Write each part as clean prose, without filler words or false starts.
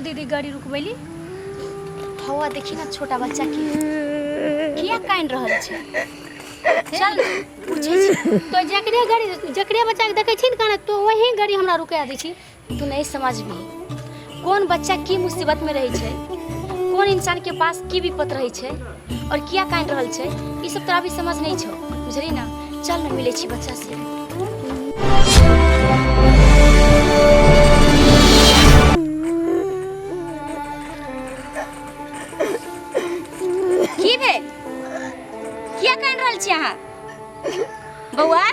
दीदी गाड़ी रुकबैली। हवा देखी ना छोटा बच्चा के किया कान रहल छै। चल पूछै छी। तो जकरे गाड़ी जकरे बच्चा के देखै छी ने काने तो वही गाड़ी हमरा रुका दै छी। तू नहीं समझबही कोन बच्चा की मुसीबत में रहै छै, कोन इंसान के पास की विपत रहै छै और किया कान रहल छै, ई सब तोरा अभी समझ नहीं छौ, बुझली ना। चल ना मिलै छी बच्चा से। की भेल, किया कान रहल छी अहाँ बौआ?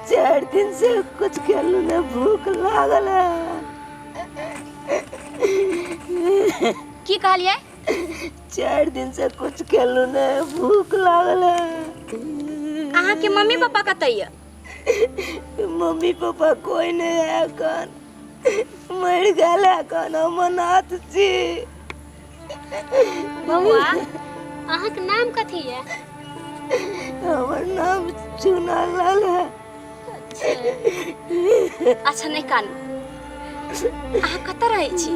4 दिन से कुछ खेलू ना, भूख लागल है। की कहलिए? 4 दिन से कुछ खेलू ना, भूख लागल है। अहाँ के मम्मी पापा कतऽ ये? मम्मी पापा कोई नहीं है अखन, मर गेल अखन, हम अनाथ छी। बौआ अहाँ के नाम कथी ये? हमर नाम चुना लाल है। अच्छा नहीं कानू, अहाँ कतऽ रहै छी?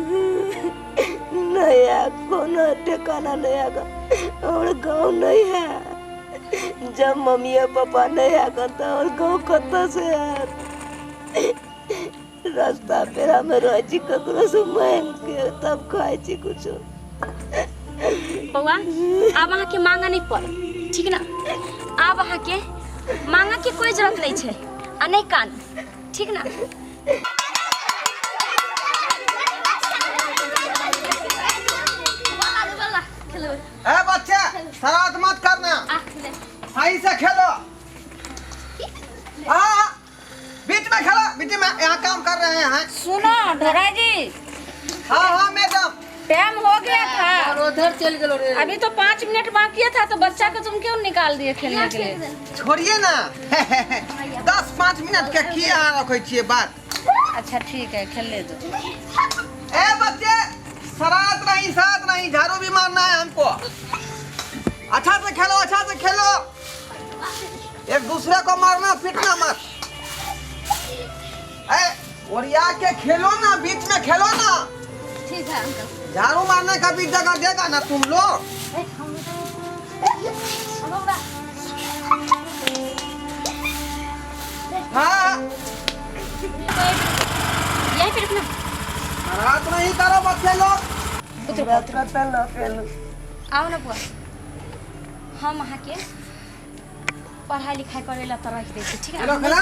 नहीं है कोनो ठिकाना नहीं है, और गाँव नहीं है। जब मम्मी पापा नहीं है तो और गाँव कतऽ से है? रास्ता पेरा में रहै छी, ककरो से मांग के तब खाइ छी कुछो। बौआ आब अहाँ के मांगा नहीं पड़त, ठीक ना? आब अहाँ के मांगा के कोई जरूरत नहीं छै आ नहीं कान, ठीक ना? ए बच्चे शरारत मत करना, सही से खेलो। हाँ बीच में खेलो, बीच में यहाँ काम कर रहे हैं। सुनो ढोरा जी। हाँ हाँ मैडम, टाइम हो गया था और उधर चल गए रे। अभी तो 5 मिनट बाकी था, तो बच्चा को तुम क्यों निकाल दिए खेलने के लिए? छोड़िए ना, 10-5 मिनट के की यहाँ रखे छिए बात। अच्छा ठीक है, खेलने दो। ए बच्चे शरारत नहीं, शरारत नहीं, झाड़ू भी मारना है हमको। अच्छा से खेलो, अच्छा से खेलो, एक दूसरे को मारना पीटना मत। ए ओरिया के खेलो ना, बीच में खेलो ना। ठीक है अंकल। झाड़ू मारने का भी जगह देगा ना तुम लोग। हाँ यहीं पे रुकना। रात नहीं करो बच्चे लोग। आओ ना बुआ, हम अहाँ के पढ़ाई लिखाई करे ला तो रख दै छी, ठीक है? खेलो खेलो।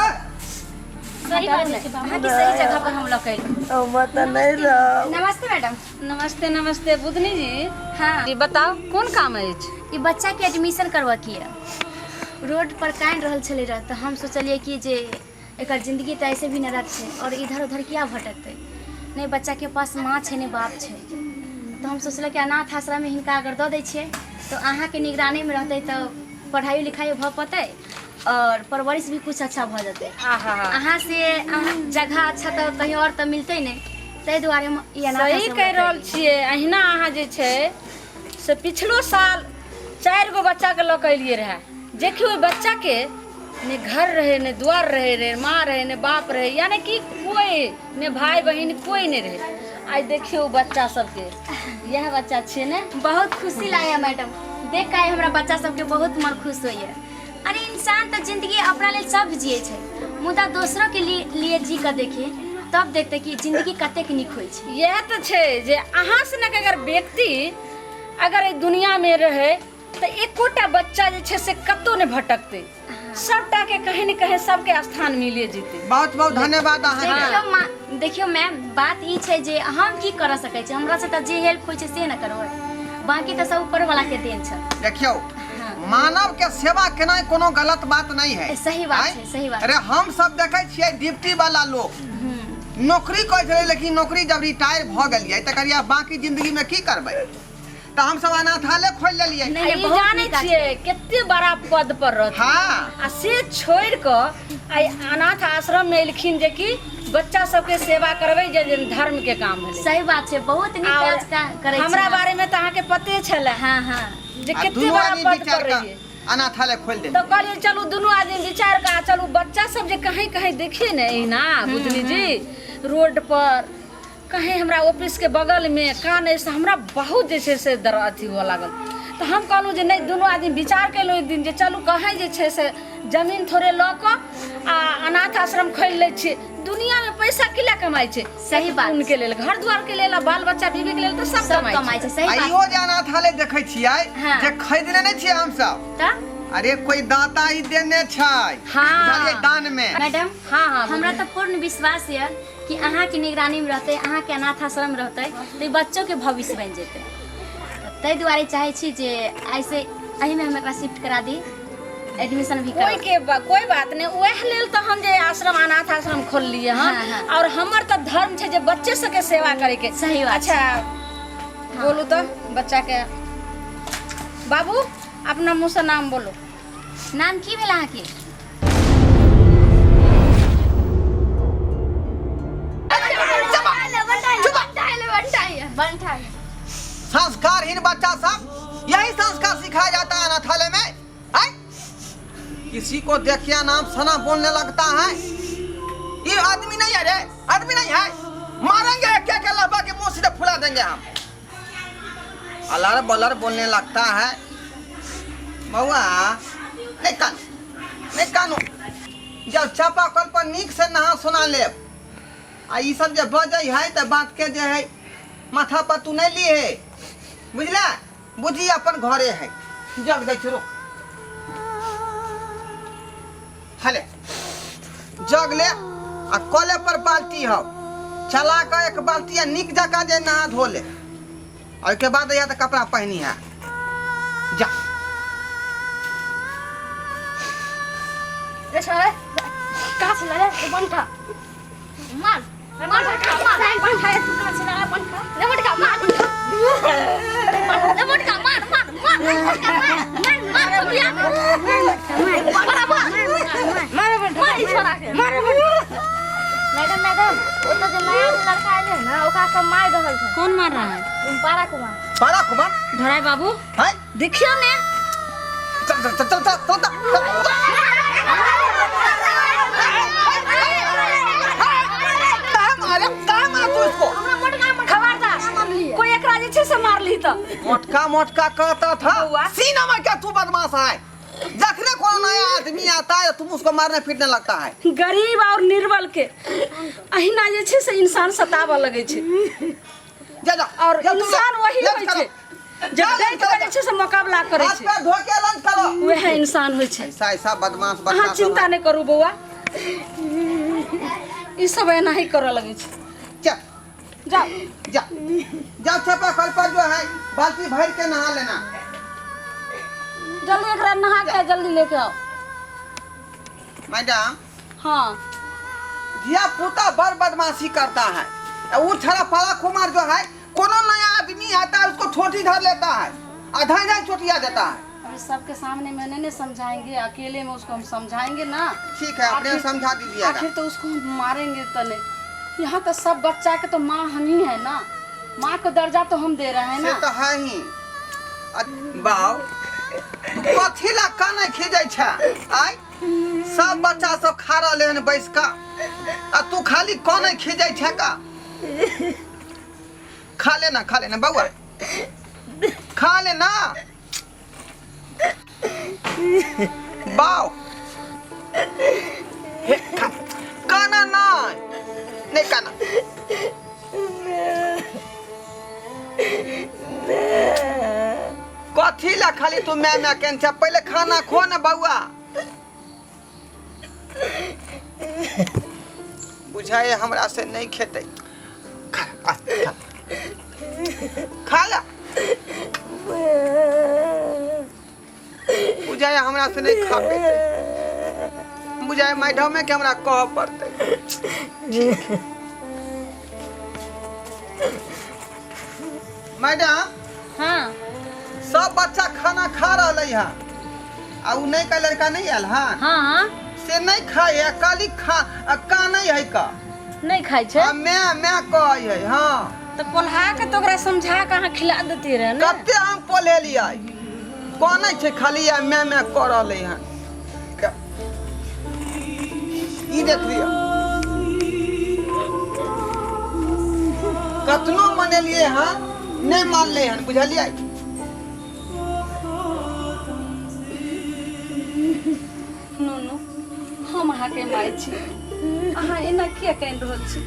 सही बात छै बाबा। अहाँ के सही जगह पर हम लऽ के अयलहुँ। हम तऽ नहीं रहब। नमस्ते मैडम। नमस्ते नमस्ते बुधनी जी। हाँ जी बताओ कौन काम अछि? ई बच्चा के एडमिशन करबऽ के यऽ। रोड पर कानि रहल छलै रह तऽ हम सोचलियै कि जे एकर जिंदगी तऽ ऐसे भी नरक छै और इधर उधर किया भटकतै, नहि बच्चा के पास माँ छै नहि बाप छै, तऽ हम सोचलहुँ कि अनाथ आश्रममे हिनका अगर दऽ दै छियै तऽ अहाँके निगरानीमे रहतै तऽ पढ़ाइयो लिखाइयो भऽ पतै और परवरिश भी कुछ अच्छा भऽ जेतै। आहा। अहाँ से अहाँ जगह अच्छा तऽ कहीं और तऽ मिलतै नहि, ताहि दुआरे हम ई अनाथ सही आश्रम कहि रहल रखलियै। छियै। अहिना अहाँ जे छै से पिछलो साल 4 गो बच्चाके लऽ कऽ एलियै रहए, जेकि ओहि बच्चाके ने घर रहे ने द्वार रहे, ने माँ रहे ने बाप रहे, यानी कि कोई ने भाई बहिन कोई नहीं रहे। आइ देखियौ बच्चा सबके, यह बच्चा छियै ने। बहुत खुशी लागैया मैडम देख के, आइ हमरा बच्चा सबके बहुत मन खुश होइया। अरे इंसान तऽ जिंदगी अपना लेल सब जिए छै, मुदा दोसरों के लिए जी के देखे तब देखते कि जिंदगी कतेक नीक होइ छै। इएह तऽ छै जे अहाँ सनक अगर व्यक्ति अगर एहि दुनियामे रहै तऽ एकोटा बच्चा जे छै से कतहु नहि भटकतै, सबटा के कहीं ने कहीं सबके स्थान मिले जेतै। बहुत बहुत धन्यवाद अहाँके। देखियौ माँ, देखियौ मैम, बात ई छै जे हम की कर सकै छी, हमरा से तऽ जे हेल्प होइ छै से ने करबै, बाकी तऽ सब ऊपर वाला के देन छै। देखियौ मानव के सेवा केनाइ कोनो गलत बात नहीं है। सही बात छै, सही बात। अरे हम सब देखै छियै ड्यूटी वाला लोग नौकरी करै छलै, लेकिन नौकरी जब रिटायर भऽ गेलियै तऽ कहलियै बाकी जिंदगी में की करबै, तऽ हम सब अनाथालय खोलि लेलियै। नहीं, ई बहुत जानै नीक काज। छियै कते बड़ा पद पर रहथिन। हाँ। आ से छोड़ि कऽ आइ अनाथ आश्रम में एलखिन जे कि बच्चा सबके सेवा करबै, जे जे धर्म के काम भेलै। सही बात छै, बहुत नीक आओर काज करै छी हमरा अहाँ। बारे में तऽ अहाँके पते छलै। हाँ हाँ। जे आ कते दुनू बड़ा आदमी पद विचार पर कऽ रहियै। अनाथालय खोलि तऽ देलियै। कहलियै चलू दुनू आदमी विचार कऽ, आ चलू बच्चा सब जे कहीं कहीं देखिए ने एहिना बुधनी जी रोड पर कहीं हमरा ऑफिसके बगलमे कान से हमरा बहुत जे छै से दर अथी हुअ लागल। तऽ हम कहलहुँ जे नहि, दुनू आदमी विचार केलहुँ एक दिन जे चलू कहीं जे छै से जमीन थोड़े लऽ कऽ आ अनाथ आश्रम खोलि लै छियै। दुनियामे पैसा की लए कमाइ छै? सही बात। उनके लेल, घर द्वार के लेल आ बाल बच्चा बीवी के लेल तऽ सब सब कमाइ कमाइ छै। छै। सही आ बात। इहो जे अनाथालय देखै छियै हाँ। जे खरीदने नहि छियै हमसब। तऽ अरे कोई दाता ही देने छै। हाँ। बुझलियै दान में। मैडम, हाँ हाँ, हमरा तऽ पूर्ण विश्वास यऽ कि अहाँके निगरानीमे रहतै, अहाँके अनाथ आश्रम रहतै तऽ ई बच्चोके भविष्य बनि जेतै। ताहि दुआरे चाहै छी जे ऐसे एहिमे हम एकरा शिफ्ट करा दी, एडमिशन भी कोई करा के कोई बात नहीं, वह लेल तो हम जे आश्रम अनाथ आश्रम खोललिए हन। हाँ, हाँ। और हमर तो धर्म छै जे बच्चे सबके सेवा करे के। सही बात। अच्छा बोलू तो बच्चा के, बाबू अपना मुँह से नाम बोलो। नाम की भेल अहाँके? संस्कारहीन बच्चा सब, यही संस्कार सिखाया जाता है अनाथालय में। आय? किसी को देखिया नाम सना बोलने लगता है। ये आदमी नहीं है रे, आदमी नहीं है। मारेंगे क्या क्या लफा के मुंह सीधे फुला देंगे हम। अलर बलर बोलने लगता है। बउआ नहीं कान, नहीं कानो। जब चापा कल पर नीक से नहा सुना लेब आ ई सब जे बजै है तऽ बात के जे है माथा पर तू नहीं ली है, बुझला? बुझी अपन घरे है। जग दै छी रुक, हले जग ले आ कले पर बाल्टी हौ, चला के एक बाल्टी आ नीक जकाँ जे नहा धो ले, आ ओहिके बाद या तऽ कपड़ा पहिनी है। जा रे साले, कहाँ से लाया रे बंठा? मार मार मार बंठा, तू कहाँ से लाया बंठा? रे बंठा मार, रे बंठा मार मार मार मार मार मार छबिया मार मार मार मार ई छोरा के मार। मैडम मैडम, ओ तो जे नया जे लड़का एलै ने ओकरा सब मारि रहल छै। कौन मार रहा है? पारा कुमार। पारा कुमार? धराई बाबू है देखियो ने। चल चल चल चल चल चल चल। कहाँ मारे, कहाँ मारे तू इसको? खबरदार कोई एकरा जे छै से मारली तऽ मोटका मोटका कहता था बउआ। सीना में क्या तू बदमाश है? जखने कोई नया आदमी आता है तुम उसको मारने पीटने लगता है। गरीब और निर्बल के अहिना जे छै से इंसान सताबऽ लगै छै। जा जा। और जा तुम इंसान जा, वही लंच होइ करो। छै जा, जब लंच दैत करो, के जे छै से मुकाबला करै हाथ छै, पैर धो के लंच करो। वएह इंसान होइ छै। ऐसा ऐसा बदमाश बच्चा अहाँ सब चिंता है। नहि करू बौआ, ई सब एनाही करऽ लगै छै। चल जाओ जा जा, छपा कल पर जो है बाल्टी भर के नहा लेना। जल्दी एकरा नहा के जल्दी लेके आओ। मैडम। हाँ। धिया पुता बड़ बदमाशी करता है। वो छड़ा पाला कुमार जो है कोनो नया आदमी आता है उसको छोटी धर लेता है, आधा आधा चोटिया देता है। अभी सबके सामने मैंने नहीं समझाएंगे, अकेले में उसको हम समझाएंगे ना। ठीक है, अपने समझा दीजिएगा। आखिर तो उसको हम मारेंगे तो नहीं। यहाँ तो सब बच्चा के तो माँ हम ही है ना, माँ को दर्जा तो हम दे रहे हैं से ना। तो है ही। बाउ तू कथी ला काने खीजै छै? आय सब बच्चा सब खा रहले हन बैस कऽ आ तू खाली काने खीजै छै का? खा लेना, खा लेना बउआ, खा लेना। बाउ हे, खा। काना नहीं, नहीं काना। कथी ला खाली तू मैं मैं केन छै? पहले खाना खो ना बउआ। बुझाए हमरा से नहीं खेतै। खा, आ, खा। खा ला। बुझाए हमरा से नहीं खा पेतै। बुझाए मैडमे के हमरा कहऽ पड़तै। ठीक। मैडम। हाँ। सब बच्चा खाना खा रहलै हँ आ उ नहीं का लड़का नहीं आयल हँ? हाँ। से नहीं खाए है, खाली खा आ कानै है का। नहीं खाइ छै? आ मैं कहै है। हाँ। तो पोल्हा के तो ओकरा समझा के अहाँ खिला देती रहे ना। कते हम पोल्हेलियै, कानै छै खाली आ मैं कऽ रहलै हँ। ई देख लिअ। कतनो मनेलिए हन नहि मानले हन बुझलियै। नुनू, हम अहाँके माय छी, अहाँ एना किया कानि रहल छी?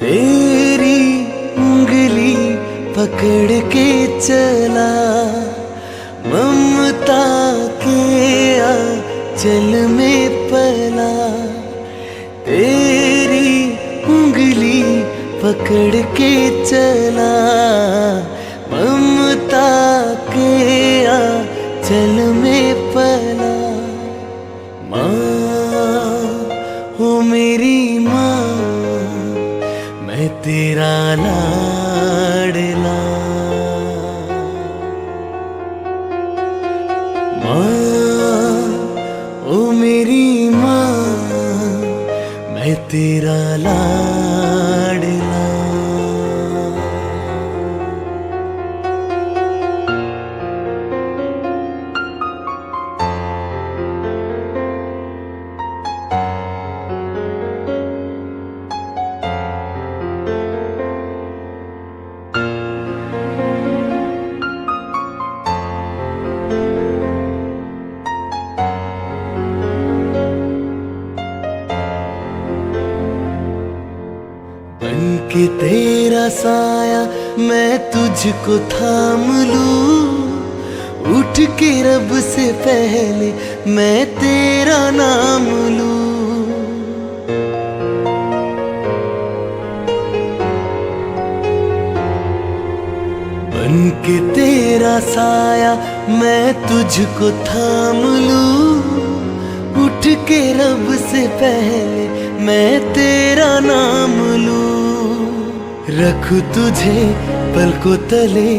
तेरी उंगली पकड़ के चला, ममता के आंचल में पला। तेरी उंगली पकड़ के चला, ममता के आंचल में पला। माँ हो मेरी माँ, मैं तेरा लाडला। माँ ओ मेरी माँ, मैं तेरा लाडला। बन के तेरा साया मैं तुझको थाम लूं, उठ के रब से पहले मैं तेरा नाम लूं। बन के तेरा साया मैं तुझको थाम लूं, उठ के रब से पहले मैं तेरा नाम लूं। रखूं तुझे पलकों तले,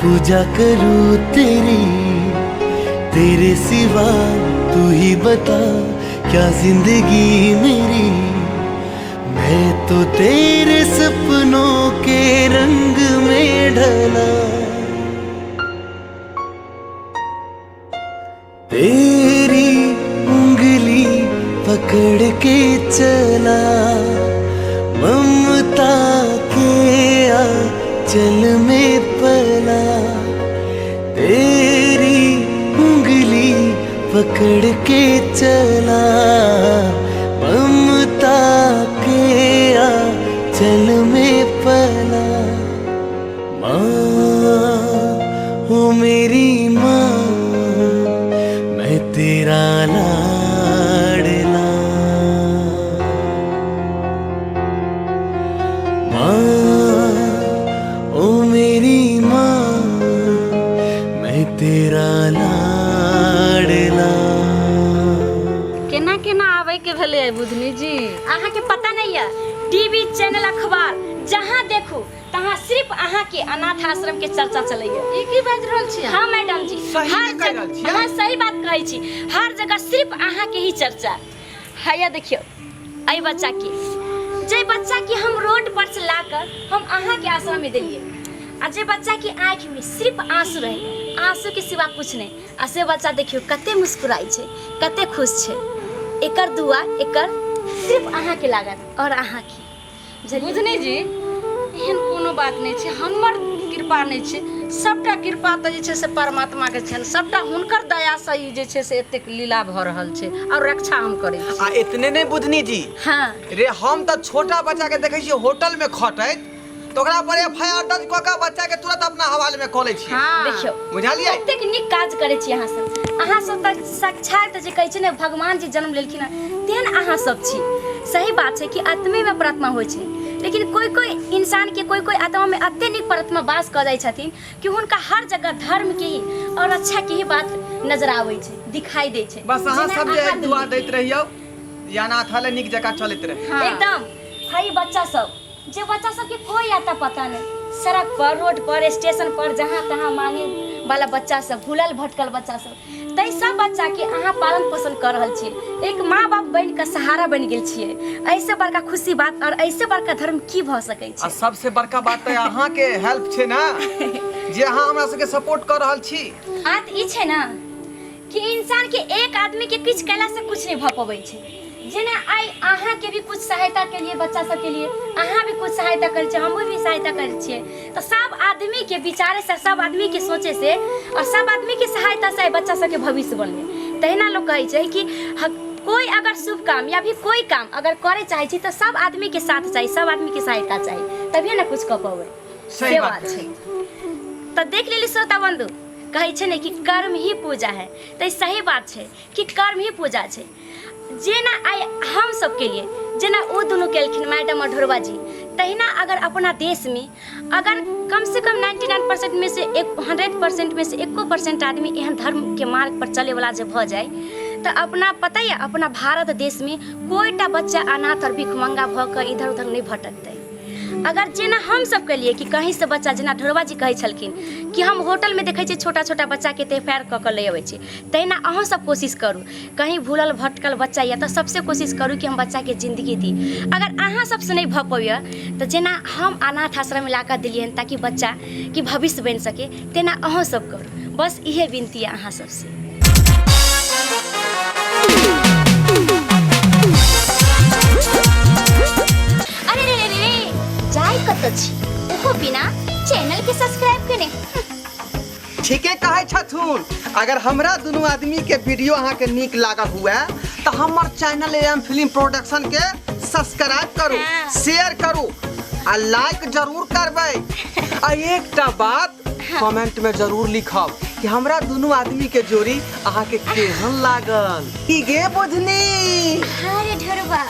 पूजा करूं तेरी, तेरे सिवा तू ही बता क्या जिंदगी मेरी। मैं तो तेरे सपनों के रंग में ढला। तेरी उंगली पकड़ के चला, ममता के आंचल में पला। तेरी उंगली पकड़ के चला, ममता के आंचल में पला। माँ हो मेरी माँ, मैं तेरा लाडला। माँ ओ मेरी माँ, मैं तेरा लाडला। केना केना आबै के भेलै बुधनी जी? अहाँके पता नहीं है, टीवी चैनल अखबार जहाँ देखू तहाँ सिर्फ अहाँके अनाथ आश्रम के चर्चा चलैया। ई की बाजि रहल छी अहाँ? हाँ मैडम जी, सही हर में कहि रहल जगह छियै? हाँ सही बात कहै छी, हर जगह सिर्फ अहाँके ही चर्चा हैया। देखियौ एहि बच्चा के, जे बच्चा के हम रोड पर से लाकर हम अहाँके आश्रम में देलियै, आ जे बच्चा के आँखि में सिर्फ आंसू रहे, आंसू के सिवा कुछ नहीं, आ से बच्चा देखियौ कते मुस्कुराइ छै, कते खुश छै। एकर दुआ एकर सिर्फ अहाँके लागत और अहाँके। बुझलियै? बुधनी जी, एहन कोनो बात नहि छै, हमर कृपा नहि छै, सबटा कृपा तऽ जे छै से परमात्माके छनि, सबटा हुनकर दयासँ ई जे छै से एतेक लीला भऽ रहल छै आओर रक्षा हम करै छी। आ एतने नहि बुधनी जी, हाँ रे हम तऽ छोटा बच्चा के देखै छियै होटल में खटैत, तऽ ओकरा पर एफ I R दर्ज कऽ के बच्चा के तुरंत अपना हवाले में कऽ लै छियै। हाँ देखियौ बुझलियै? कतेक नीक काज करै छी अहाँ सब। अहाँ सब तऽ साक्षात जे कहै छै ने भगवान जी जन्म लेलखिन हँ, तेहन अहाँ सब छी। सही बात छै कि आत्मेमे परमात्मा होइ छै, लेकिन कोइ कोइ इंसानके कोइ कोइ आत्मामे एते नीक परमात्मा वास कऽ जाइ छथिन कि हुनका हर जगह धर्म के ही और अच्छा के ही बात नजर आबै छै, दिखाई दै छै। बस अहाँ जेना सब जे अहाँ दुआ दुनू। दैत रहियौ जे अनाथालय नीक जकाँ चलैत रहै। हाँ। एकदम हई बच्चा सब, जे बच्चा सबके कोई आता पता नहीं, सड़क पर रोड पर स्टेशन पर जहाँ तहाँ मांगे वाला बच्चा सब, भूलल भटकल बच्चा सब, तै सब बच्चा के अहाँ पालन पोषण कर रहल छियै, एक माँ बाप बनि कऽ सहारा बनि गेल छियै। ऐसे बड़का खुशी बात और ऐसे बड़का धर्म की भऽ सकै आ छै? सबसे बड़का बात तऽ अहाँके हेल्प छै ने, जे अहाँ हमरा सबके सपोर्ट कऽ रहल छी। बात ई छै ने कि इंसान के एक आदमी के किछु कयला से कुछ नहीं भऽ पबै छै, जेना आइ अहाँके भी कुछ सहायता के लिए बच्चा सबके लिए अहाँ भी कुछ सहायता करै छियै, हमहूँ भी सहायता करै छियै, तऽ सब आदमीके विचारे से, सब आदमीके सोचे से और सब आदमीके सहायता से आइ बच्चा सबके भविष्य बनलै। तहिना लोक कहै छै कि कोई अगर शुभ काम या भी कोई काम अगर करे चाहे छी तऽ सब आदमीके साथ चाही, सब आदमीके सहायता चाही, तभिए ने कुछ कऽ पबै। सही से बात बात छै। तऽ देख लेली श्रोता बंधु, कहै छै ने कि कर्म ही पूजा है, तऽ ई सही बात छै कि कर्म ही पूजा छै। जेना आइ हम सबके लिए जेना ओ दुनू केलखिन मैडम और ढोरबा जी, तहिना अगर अपना देशमे अगर कम से कम 99% में से एक 100% में से 1% आदमी एहन धर्मके मार्ग पर चलैवला जे भऽ जाय तऽ अपना पता यऽ अपना भारत देशमे कोइटा बच्चा अनाथ और भिखमंगा भऽ कऽ इधर उधर नहि भटकतै। अगर जेना हम सब केलिए कि कहीं से बच्चा, जेना ढोरबा जी कहै छलखिन कि हम होटलमे देखै छियै छोटा छोटा बच्चाके तऽ एफ I R कऽ कऽ लै अबै छी, तहिना अहूँ सब कोशिश करू, कहीं भूलल भटकल बच्चा यऽ तऽ सबसे कोशिश करू कि हम बच्चाके जिन्दगी दी। अगर अहाँ सबसँ नहि भऽ पबैए तऽ जेना हम अनाथ आश्रममे ला कऽ देलियै हन ताकि बच्चाके भविष्य बनि सकै, तेना अहूँ सब करू। बस इहे विनती यऽ अहाँ सबसँ। अरे रे रे रे, जाय कतऽ छी ओहो बिना चैनल के सब्सक्राइब केने? ठीके कहै छथुन। अगर हमरा दुनू आदमी के वीडियो अहाँ के नीक लागल हुए तऽ हमर चैनल एम फिल्म प्रोडक्शन के सब्सक्राइब करू, शेयर करू आ लाइक जरूर करबै। आ एकटा बात कमेंट में जरूर लिखब कि हमरा दुनू आदमी के जोड़ी अहाँ के केहन लागल। की गे बुधनी? हाँ रे ढोरबा।